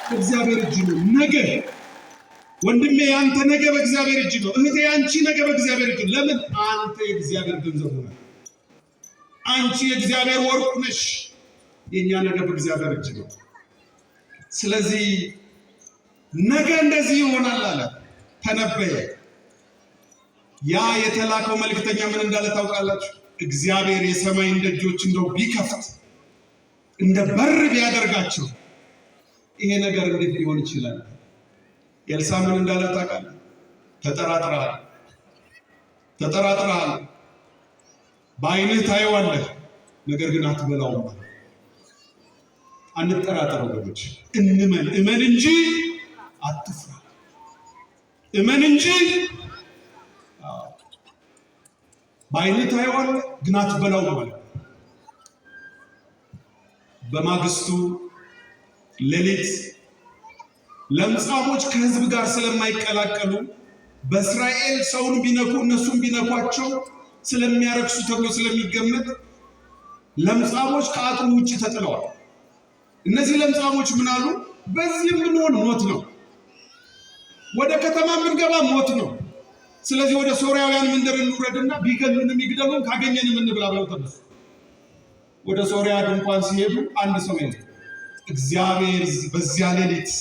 በእግዚአብሔር እጅ ነው ነገ። ወንድሜ ያንተ ነገ በእግዚአብሔር እጅ ነው። እህቴ ያንቺ ነገ በእግዚአብሔር እጅ ነው። ለምን? አንተ የእግዚአብሔር ገንዘቡ ነህ። አንቺ የእግዚአብሔር ወርቁ ነሽ። የእኛ ነገ በእግዚአብሔር እጅ ነው። ስለዚህ ነገ እንደዚህ ይሆናል አለ፣ ተነበየ። ያ የተላከው መልእክተኛ ምን እንዳለ ታውቃላችሁ? እግዚአብሔር የሰማይን ደጆች እንደው ቢከፍት፣ እንደ በር ቢያደርጋቸው፣ ይሄ ነገር እንዴት ሊሆን ይችላል? ኤልሳ ምን እንዳለ ታውቃለህ? ተጠራጥረሃል፣ ተጠራጥረሃል። በዓይንህ ታየዋለህ፣ ነገር ግን አትበላውም። አንጠራጠር ወገኖች፣ እንመን። እመን እንጂ አትፍራ። እመን እንጂ በዓይንህ ታየዋለህ፣ ግን አትበላውም ማለት። በማግስቱ ሌሊት ለምጻሞች ከሕዝብ ጋር ስለማይቀላቀሉ፣ በእስራኤል ሰውን ቢነኩ እነሱን ቢነኳቸው ስለሚያረክሱ ተብሎ ስለሚገመት፣ ለምጻሞች ከአጥሩ ውጭ ተጥለዋል። እነዚህ ለምጻሞች ምን አሉ? በዚህ የምንሆን ሞት ነው፣ ወደ ከተማ የምንገባ ሞት ነው። ስለዚህ ወደ ሶርያውያን መንደር እንውረድና ቢገሉንም ይግደሉን፣ ካገኘንም እንብላ ብለው ተነሱ። ወደ ሶርያ ድንኳን ሲሄዱ አንድ ሰው የለም። እግዚአብሔር በዚያ ሌሊት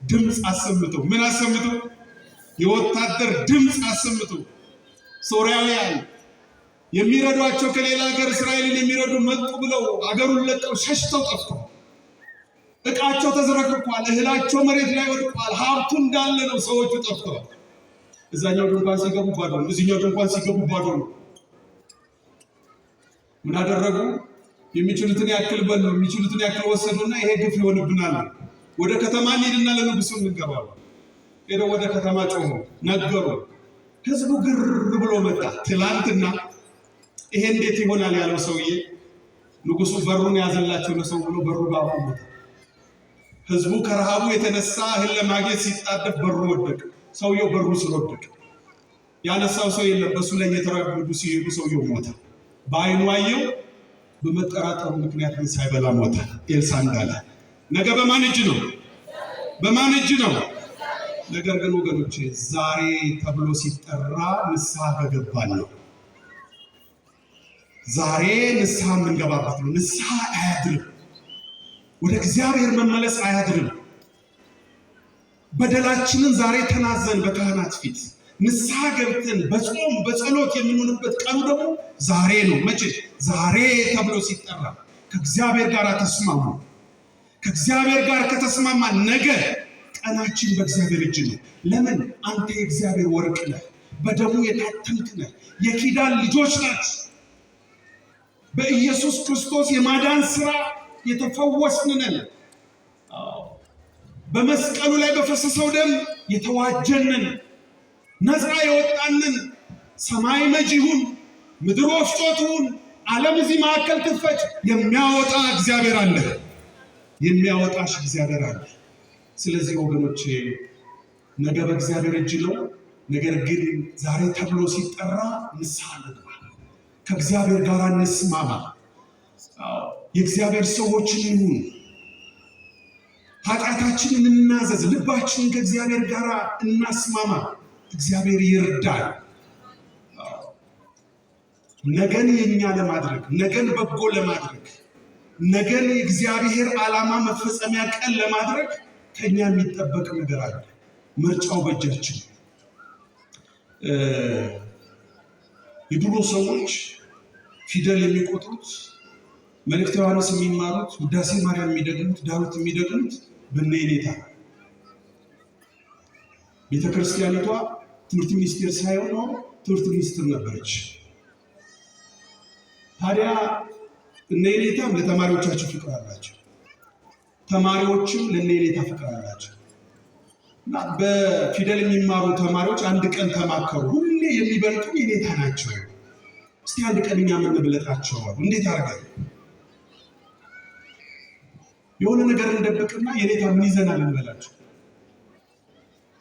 ድምፅ አሰምቶ፣ ምን አሰምቶ? የወታደር ድምፅ አሰምቶ፣ ሶርያውያን የሚረዷቸው ከሌላ ሀገር እስራኤልን የሚረዱ መጡ ብለው አገሩን ለቀው ሸሽተው ጠፍተው፣ እቃቸው ተዝረክርኳል፣ እህላቸው መሬት ላይ ወድቋል፣ ሀብቱ እንዳለ ነው። ሰዎቹ ጠፍተዋል። እዛኛው ድንኳን ሲገቡ ባዶ ነው፣ እዚህኛው ድንኳን ሲገቡ ባዶ ነው። ምን አደረጉ? የሚችሉትን ያክል በሉ፣ የሚችሉትን ያክል ወሰዱና ይሄ ግፍ ይሆንብናል፣ ወደ ከተማ እንሂድና ለንጉሱ እንገባለን። ሄደው ወደ ከተማ ጮሁ፣ ነገሩ። ህዝቡ ግር ብሎ መጣ። ትላንትና ይሄ እንዴት ይሆናል ያለው ሰውዬ ንጉሱ በሩን ያዘላቸው ለሰው ብሎ በሩ ጋር አቆሙታል። ህዝቡ ከረሃቡ የተነሳ እህል ለማግኘት ሲጣደፍ በሩ ወደቀ። ሰውየው በሩ ስለወደቀ ያነሳው ሰው የለም። በሱ ላይ እየተራመዱ ሲሄዱ ሰውየው ሞተ። በአይኑ አየው። በመጠራጠሩ ምክንያት ግን ሳይበላ ሞተ። ኤልሳ እንዳለ ነገ በማን እጅ ነው? በማን እጅ ነው? ነገር ግን ወገኖቼ፣ ዛሬ ተብሎ ሲጠራ ንስሐ ከገባን ነው። ዛሬ ንስሐ የምንገባበት ነው። ንስሐ አያድርም። ወደ እግዚአብሔር መመለስ አያድርም። በደላችንን ዛሬ ተናዘን በካህናት ፊት ንስሐ ገብተን በጾም በጸሎት የምንሆንበት ቀኑ ደግሞ ዛሬ ነው። መቼ? ዛሬ ተብሎ ሲጠራ ከእግዚአብሔር ጋር ተስማሙ። ከእግዚአብሔር ጋር ከተስማማ ነገ ቀናችን በእግዚአብሔር እጅ ነው። ለምን? አንተ የእግዚአብሔር ወርቅ ነህ፣ በደሙ የታተምክ ነህ፣ የኪዳን ልጆች ናት። በኢየሱስ ክርስቶስ የማዳን ስራ የተፈወስን ነን። በመስቀሉ ላይ በፈሰሰው ደም የተዋጀንን፣ ነፃ የወጣንን። ሰማይ መጅ ይሁን፣ ምድር ወፍጮ ትሁን፣ ዓለም እዚህ መካከል ትፈጭ፣ የሚያወጣ እግዚአብሔር አለ። የሚያወጣሽ እግዚአብሔር አለ። ስለዚህ ወገኖቼ፣ ነገ በእግዚአብሔር እጅ ነው። ነገር ግን ዛሬ ተብሎ ሲጠራ ንስሐ እንግባ፣ ከእግዚአብሔር ጋር እንስማማ፣ የእግዚአብሔር ሰዎች እንሁን፣ ኃጢአታችንን እናዘዝ፣ ልባችንን ከእግዚአብሔር ጋር እናስማማ። እግዚአብሔር ይርዳል። ነገን የኛ ለማድረግ፣ ነገን በጎ ለማድረግ፣ ነገን የእግዚአብሔር ዓላማ መፈጸሚያ ቀን ለማድረግ ከኛ የሚጠበቅ ነገር አለ። ምርጫው በእጃችን። የድሮ ሰዎች ፊደል የሚቆጥሩት፣ መልእክተ ዮሐንስ የሚማሩት፣ ውዳሴ ማርያም የሚደግሙት፣ ዳዊት የሚደግሙት በነ የኔታ ቤተ ክርስቲያኒቷ ትምህርት ሚኒስቴር ሳይሆን ትምህርት ሚኒስትር ነበረች። ታዲያ እነ የኔታም ለተማሪዎቻቸው ፍቅር አላቸው፣ ተማሪዎችም ለእነ የኔታ ፍቅር አላቸው። እና በፊደል የሚማሩ ተማሪዎች አንድ ቀን ተማከሩ። ሁሌ የሚበልጡ የኔታ ናቸው፣ እስቲ አንድ ቀን እኛ የምንበልጣቸው እንዴት አድርገን የሆነ ነገር እንደብቅና የኔታ ምን ይዘናል እንበላቸው።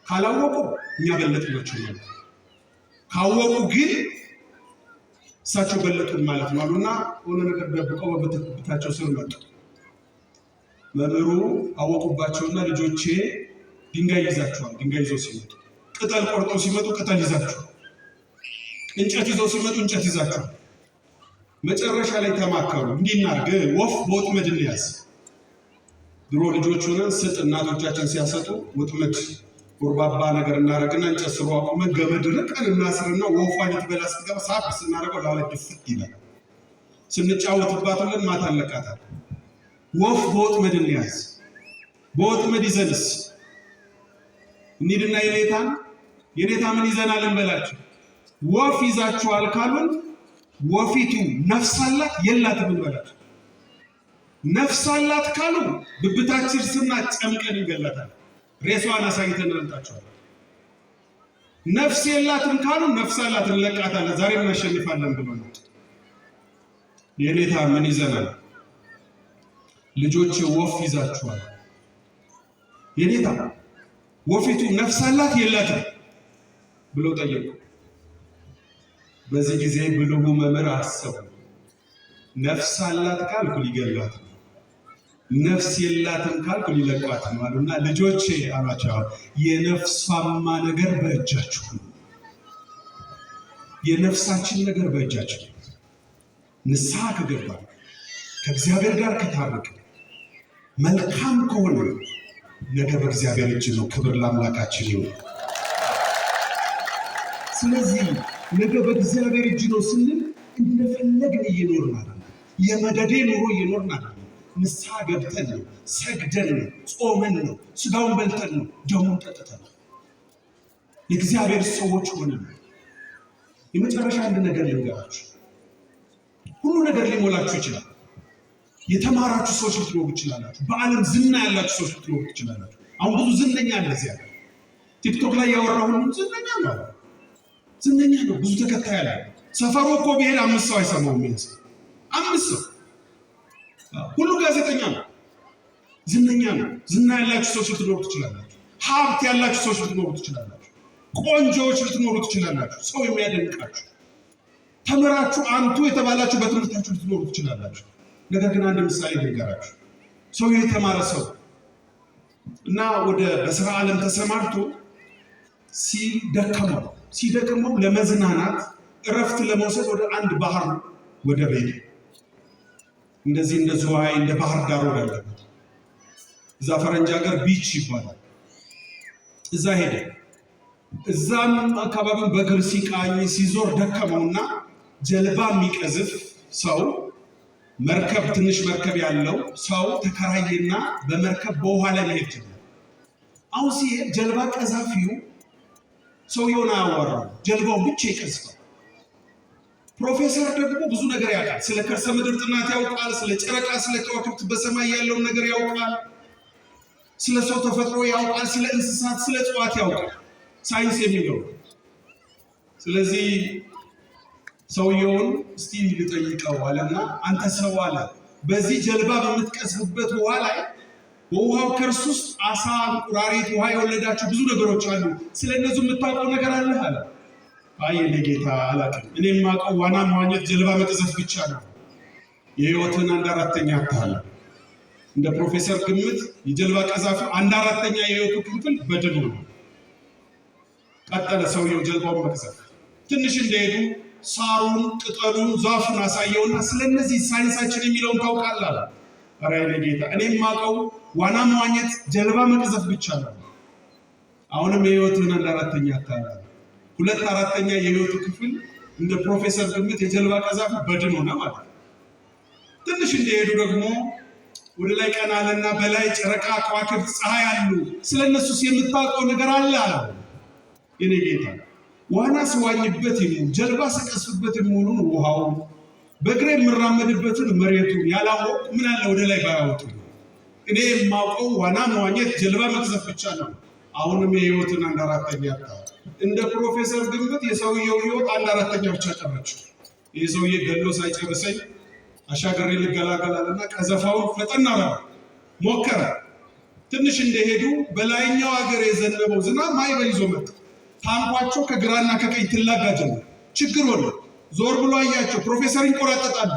ካላወቁ እኛ በለጥናቸው ማለት ነው። ካወቁ ግን እሳቸው በለጡን ማለት ነው አሉና የሆነ ነገር ደብቀው በብብታቸው ስር መጡ። መምህሩ አወቁባቸውና ልጆቼ ድንጋይ ይዛችኋል። ድንጋይ ይዘው ሲመጡ፣ ቅጠል ቆርጠው ሲመጡ ቅጠል ይዛችኋል። እንጨት ይዘው ሲመጡ እንጨት ይዛችኋል። መጨረሻ ላይ ተማከሩ። እንዲህ እናድርግ፣ ወፍ በወጥመድ እንያዝ። ድሮ ልጆች ሆነን ስጥ እናቶቻችን ሲያሰጡ ወጥመድ ጎርባባ ነገር እናደርግና እንጨት ስሩ አቁመን ገመድ ርቀን እናስርና ወፏ ልትበላ ስትገባ ሳብ ስናደርገው ላለ ድፍት ይላል። ስንጫወትባት ብለን ማታ እንለቃታለን። ወፍ በወጥመድ እንያዝ። በወጥመድ ይዘንስ እንሂድና የኔታን የኔታ ምን ይዘናል እንበላቸው። ወፍ ይዛችኋል ካሉን ወፊቱ ነፍስ አላት የላትም እንበላቸው። ነፍስ አላት ካሉ ብብታችን ስና ጨምቀን እንገላታለን። ሬሷን አሳይተን እንመጣቸዋለን። ነፍስ የላትም ካሉ ነፍስ አላት እንለቃታለን። ዛሬ እናሸንፋለን ብሎ ነው። የኔታ ምን ይዘናል? ልጆች ወፍ ይዛችኋል። የኔታ ወፊቱ ነፍስ አላት የላትም ብለው ጠየቁ። በዚህ ጊዜ ብልሁ መምህር አሰቡ። ነፍስ አላት ካልኩ ሊገሏት ነው፣ ነፍስ የላትም ካልኩ ሊለቋት ነው አሉና ልጆቼ አሏቸው፣ የነፍሷማ ነገር በእጃችሁ ነው። የነፍሳችን ነገር በእጃችሁ ነው። ንስሐ ከገባ ከእግዚአብሔር ጋር ከታረቀ መልካም ከሆነ ነገ በእግዚአብሔር እጅ ነው። ክብር ለአምላካችን ይሁን። ስለዚህ ነገ በእግዚአብሔር እጅ ነው ስንል እንደፈለግን እየኖርን አይደለም። የመደዴ ኑሮ እየኖርን አይደለም። ንስሐ ገብተን ነው፣ ሰግደን ነው፣ ጾመን ነው፣ ስጋውን በልተን ነው፣ ደሙን ጠጥተን ነው፣ የእግዚአብሔር ሰዎች ሆነን ነው። የመጨረሻ አንድ ነገር ልንገራችሁ። ሁሉ ነገር ሊሞላችሁ ይችላል። የተማራችሁ ሰዎች ልትኖሩ ትችላላችሁ። በዓለም ዝና ያላችሁ ሰዎች ልትኖሩ ትችላላችሁ። አሁን ብዙ ዝነኛ አለ እዚያ ቲክቶክ ላይ ያወራ ሁሉም ዝነኛ ነው፣ ዝነኛ ነው፣ ብዙ ተከታይ አለ። ሰፈሩ እኮ ቢሄድ 5 ሰው አይሰማውም። ይሄን ሰው 5 ሰው ሁሉ ጋዜጠኛ ነው፣ ዝነኛ ነው። ዝና ያላችሁ ሰዎች ልትኖሩ ትችላላችሁ። ሀብት ያላችሁ ሰዎች ልትኖሩ ትችላላችሁ። ቆንጆዎች ልትኖሩ ትችላላችሁ። ሰው የሚያደንቃችሁ ተምራችሁ አንቱ የተባላችሁ በትምህርታችሁ ልትኖሩ ትችላላችሁ። ነገር ግን አንድ ምሳሌ ልንገራችሁ። ሰው የተማረ ሰው እና ወደ በስራ ዓለም ተሰማርቶ ሲደክመው ለመዝናናት እረፍት ለመውሰድ ወደ አንድ ባህር ወደብ ሄደ። እንደዚህ እንደ ዝዋይ እንደ ባህር ዳር ወዳለበት እዛ ፈረንጅ ሀገር beach ይባላል። እዛ ሄደ። እዛም አካባቢውን በእግር ሲቃኝ ሲዞር ደከመውና ጀልባ የሚቀዝፍ ሰው መርከብ ትንሽ መርከብ ያለው ሰው ተከራየና በመርከብ በውሃ ላይ መሄድ ጀመረ። አሁን ሲሄድ ጀልባ ቀዛፊው ሰውየውን አያዋራው፣ ጀልባውን ብቻ ይቀዝፋል። ፕሮፌሰር ደግሞ ብዙ ነገር ያውቃል። ስለ ከርሰ ምድር ጥናት ያውቃል። ስለ ጨረቃ፣ ስለ ከዋክብት በሰማይ ያለውን ነገር ያውቃል። ስለ ሰው ተፈጥሮ ያውቃል። ስለ እንስሳት፣ ስለ እጽዋት ያውቃል። ሳይንስ የሚለው ስለዚህ ሰውየውን እስቲ ልጠይቀው አለና አንተ ሰው አለ በዚህ ጀልባ በምትቀዝፍበት ውሃ ላይ በውሃው ከርስ ውስጥ አሳ፣ እንቁራሪት፣ ውሃ የወለዳቸው ብዙ ነገሮች አሉ። ስለነዚህ የምታውቀው ነገር አለ አለ። አይ የኔ ጌታ አላውቅም። እኔ የማውቀው ዋና መዋኘት፣ ጀልባ መቅዘፍ ብቻ ነው። የህይወትን 1/4 አታለ። እንደ ፕሮፌሰር ግምት የጀልባ ቀዛፊ 1/4 የህይወቱ ክፍል በድኑ ነው። ቀጠለ ሰውየው ጀልባውን መቅዘፍ። ትንሽ እንደሄዱ ሳሩን፣ ቅጠሉን፣ ዛፉን አሳየውና ስለነዚህ ሳይንሳችን የሚለውን ታውቃለህ አለ። ኧረ የኔ ጌታ እኔ የማውቀው ዋና መዋኘት፣ ጀልባ መቅዘፍ ብቻ ነው። አሁንም የህይወትህን 1/4 አታለ። 2/4 የህይወቱ ክፍል እንደ ፕሮፌሰር ግምት የጀልባ ቀዛፊ በድን ሆነ ማለት ነው። ትንሽ እንደሄዱ ደግሞ ወደ ላይ ቀና አለና በላይ ጨረቃ፣ ከዋክብት፣ ፀሐይ አሉ። ስለነሱስ የምታውቀው ነገር አለ አለው። የኔ ጌታ ዋና ስዋኝበት የሚውል ጀልባ ስቀዝፍበት የሚውሉን ውሃው በእግሬ የምራመድበትን መሬቱን ያላወቅኩ ምን አለ ወደ ላይ ባያወጡ። እኔ የማውቀው ዋና መዋኘት፣ ጀልባ መቅዘፍ ብቻ ነው። አሁንም የህይወትን አንድ አራተኛ አጣ። እንደ ፕሮፌሰር ግምት የሰውየው ህይወት አንድ አራተኛ ብቻ ቀረችው። ይህ ሰውዬ ገሎ ሳይጨርሰኝ አሻግሬ ልገላገላልና ቀዘፋውን ፈጠን አለ፣ ሞከረ። ትንሽ እንደሄዱ በላይኛው ሀገር የዘነበው ዝናብ ማዕበል ይዞ መጣ። ታንኳቸው ከግራና ከቀኝ ትላጋ ጀመር። ችግር ሆነ። ዞር ብሎ አያቸው። ፕሮፌሰር ይንቆራጠጣሉ።